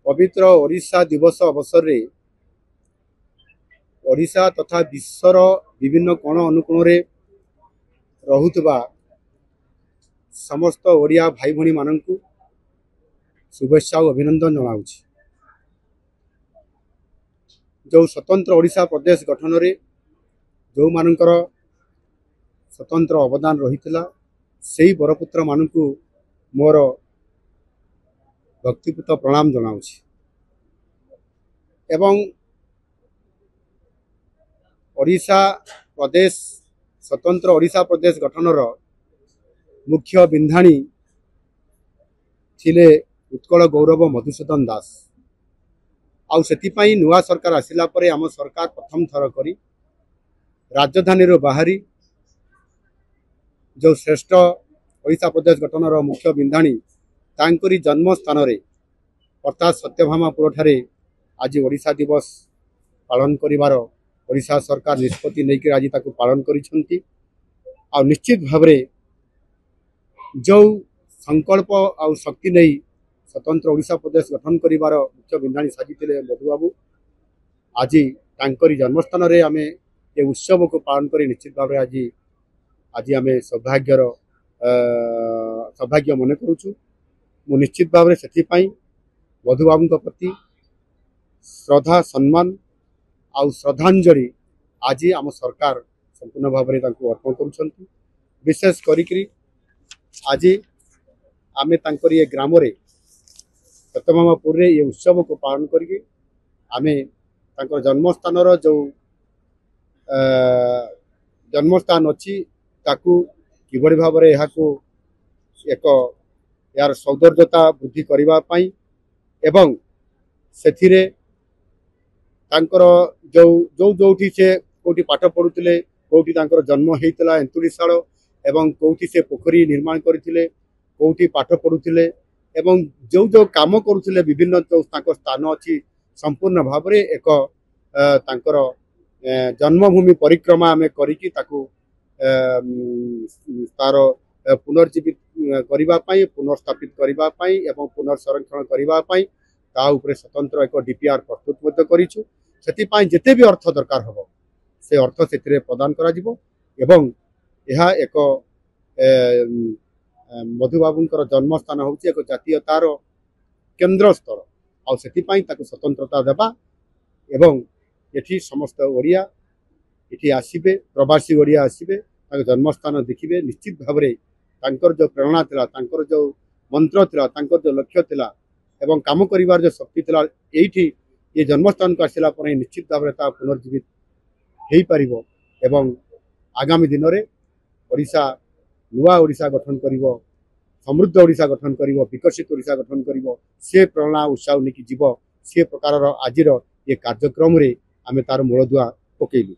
ପବିତ୍ର ଓଡ଼ିଶା ଦିବସ ଅବସରରେ ଓଡ଼ିଶା ତଥା ବିଶ୍ୱର ବିଭିନ୍ନ କୋଣ ଅନୁକୋଣରେ ରହୁଥିବା ସମସ୍ତ ଓଡ଼ିଆ ଭାଇ ଭଉଣୀମାନଙ୍କୁ ଶୁଭେଚ୍ଛା ଓ ଅଭିନନ୍ଦନ ଜଣାଉଛି। ଯେଉଁ ସ୍ୱତନ୍ତ୍ର ଓଡ଼ିଶା ପ୍ରଦେଶ ଗଠନରେ ଯେଉଁମାନଙ୍କର ସ୍ୱତନ୍ତ୍ର ଅବଦାନ ରହିଥିଲା, ସେଇ ବରପୁତ୍ରମାନଙ୍କୁ ମୋର ଭକ୍ତିପୂତ ପ୍ରଣାମ ଜଣାଉଛି ଏବଂ ଓଡ଼ିଶା ପ୍ରଦେଶ, ସ୍ୱତନ୍ତ୍ର ଓଡ଼ିଶା ପ୍ରଦେଶ ଗଠନର ମୁଖ୍ୟ ବିନ୍ଧାଣୀ ଥିଲେ ଉତ୍କଳ ଗୌରବ ମଧୁସୂଦନ ଦାସ। ଆଉ ସେଥିପାଇଁ ନୂଆ ସରକାର ଆସିଲା ପରେ ଆମ ସରକାର ପ୍ରଥମ ଥର କରି ରାଜଧାନୀରୁ ବାହାରି ଯେଉଁ ଶ୍ରେଷ୍ଠ ଓଡ଼ିଶା ପ୍ରଦେଶ ଗଠନର ମୁଖ୍ୟ ବିନ୍ଧାଣୀ ତାଙ୍କରି ଜନ୍ମସ୍ଥାନରେ, ଅର୍ଥାତ୍ ସତ୍ୟଭାମାପୁରଠାରେ ଆଜି ଓଡ଼ିଶା ଦିବସ ପାଳନ କରିବାର ଓଡ଼ିଶା ସରକାର ନିଷ୍ପତ୍ତି ନେଇକରି ଆଜି ତାକୁ ପାଳନ କରିଛନ୍ତି। ଆଉ ନିଶ୍ଚିତ ଭାବରେ ଯେଉଁ ସଂକଳ୍ପ ଆଉ ଶକ୍ତି ନେଇ ସ୍ୱତନ୍ତ୍ର ଓଡ଼ିଶା ପ୍ରଦେଶ ଗଠନ କରିବାର ମୁଖ୍ୟ ବିନ୍ଧାଣୀ ସାଜିଥିଲେ ମଧୁବାବୁ, ଆଜି ତାଙ୍କରି ଜନ୍ମସ୍ଥାନରେ ଆମେ ଏ ଉତ୍ସବକୁ ପାଳନ କରି ନିଶ୍ଚିତ ଭାବରେ ଆଜି ଆମେ ସୌଭାଗ୍ୟ ମନେ କରୁଛୁ। ମୁଁ ନିଶ୍ଚିତ ଭାବରେ ସେଥିପାଇଁ ମଧୁବାବୁଙ୍କ ପ୍ରତି ଶ୍ରଦ୍ଧା, ସମ୍ମାନ ଆଉ ଶ୍ରଦ୍ଧାଞ୍ଜଳି ଆଜି ଆମ ସରକାର ସମ୍ପୂର୍ଣ୍ଣ ଭାବରେ ତାଙ୍କୁ ଅର୍ପଣ କରୁଛନ୍ତି। ବିଶେଷ କରିକିରି ଆଜି ଆମେ ତାଙ୍କରି ଏ ଗ୍ରାମରେ ସତ୍ୟଭାମାପୁରରେ ଏ ଉତ୍ସବକୁ ପାଳନ କରିକି ଆମେ ତାଙ୍କର ଜନ୍ମସ୍ଥାନର ଯେଉଁ ଜନ୍ମସ୍ଥାନ ଅଛି, ତାକୁ କିଭଳି ଭାବରେ ଏହାକୁ ଏକ ଏହାର ସୌନ୍ଦର୍ଯ୍ୟତା ବୃଦ୍ଧି କରିବା ପାଇଁ ଏବଂ ସେଥିରେ ତାଙ୍କର ଯେଉଁ ଯେଉଁ ଯେଉଁଠି ସେ କେଉଁଠି ପାଠ ପଢ଼ୁଥିଲେ, କେଉଁଠି ତାଙ୍କର ଜନ୍ମ ହେଇଥିଲା ଏନ୍ତୁଡ଼ିଶାଳ, ଏବଂ କେଉଁଠି ସେ ପୋଖରୀ ନିର୍ମାଣ କରିଥିଲେ, କେଉଁଠି ପାଠ ପଢ଼ୁଥିଲେ ଏବଂ ଯେଉଁ ଯେଉଁ କାମ କରୁଥିଲେ, ବିଭିନ୍ନ ଯେଉଁ ତାଙ୍କ ସ୍ଥାନ ଅଛି, ସମ୍ପୂର୍ଣ୍ଣ ଭାବରେ ଏକ ତାଙ୍କର ଜନ୍ମଭୂମି ପରିକ୍ରମା ଆମେ କରିକି ତାକୁ ତାର ପୁନର୍ଜୀବିତ କରିବା ପାଇଁ, ପୁନର୍ସ୍ଥାପିତ କରିବା ପାଇଁ ଏବଂ ପୁନର୍ସଂରକ୍ଷଣ କରିବା ପାଇଁ ତା ଉପରେ ସ୍ୱତନ୍ତ୍ର ଏକ ଡିପିଆର୍ ପ୍ରସ୍ତୁତ ମଧ୍ୟ କରିଛୁ। ସେଥିପାଇଁ ଯେତେ ବି ଅର୍ଥ ଦରକାର ହେବ, ସେ ଅର୍ଥ ସେଥିରେ ପ୍ରଦାନ କରାଯିବ ଏବଂ ଏହା ଏକ ମଧୁବାବୁଙ୍କର ଜନ୍ମସ୍ଥାନ ହେଉଛି ଏକ ଜାତୀୟତାର କେନ୍ଦ୍ରସ୍ଥଳ, ଆଉ ସେଥିପାଇଁ ତାକୁ ସ୍ୱତନ୍ତ୍ରତା ଦେବା ଏବଂ ଏଠି ସମସ୍ତ ଓଡ଼ିଆ ଏଠି ଆସିବେ, ପ୍ରବାସୀ ଓଡ଼ିଆ ଆସିବେ, ତାଙ୍କ ଜନ୍ମସ୍ଥାନ ଦେଖିବେ। ନିଶ୍ଚିତ ଭାବରେ ତାଙ୍କର ଯେଉଁ ପ୍ରେରଣା ଥିଲା, ତାଙ୍କର ଯେଉଁ ମନ୍ତ୍ର ଥିଲା, ତାଙ୍କର ଯେଉଁ ଲକ୍ଷ୍ୟ ଥିଲା ଏବଂ କାମ କରିବାର ଯେଉଁ ଶକ୍ତି ଥିଲା, ଏଇଠି ଏ ଜନ୍ମସ୍ଥାନକୁ ଆସିଲା ପରେ ନିଶ୍ଚିତ ଭାବରେ ତାହା ପୁନର୍ଜୀବିତ ହେଇପାରିବ ଏବଂ ଆଗାମୀ ଦିନରେ ଓଡ଼ିଶା ନୂଆ ଓଡ଼ିଶା ଗଠନ କରିବ, ସମୃଦ୍ଧ ଓଡ଼ିଶା ଗଠନ କରିବ, ବିକଶିତ ଓଡ଼ିଶା ଗଠନ କରିବ। ସେ ପ୍ରେରଣା ଉତ୍ସାହ ନେଇକି ଯିବ। ସେ ପ୍ରକାରର ଆଜିର ଏ କାର୍ଯ୍ୟକ୍ରମରେ ଆମେ ତାର ମୂଳଦୁଆ ପକେଇଲୁ।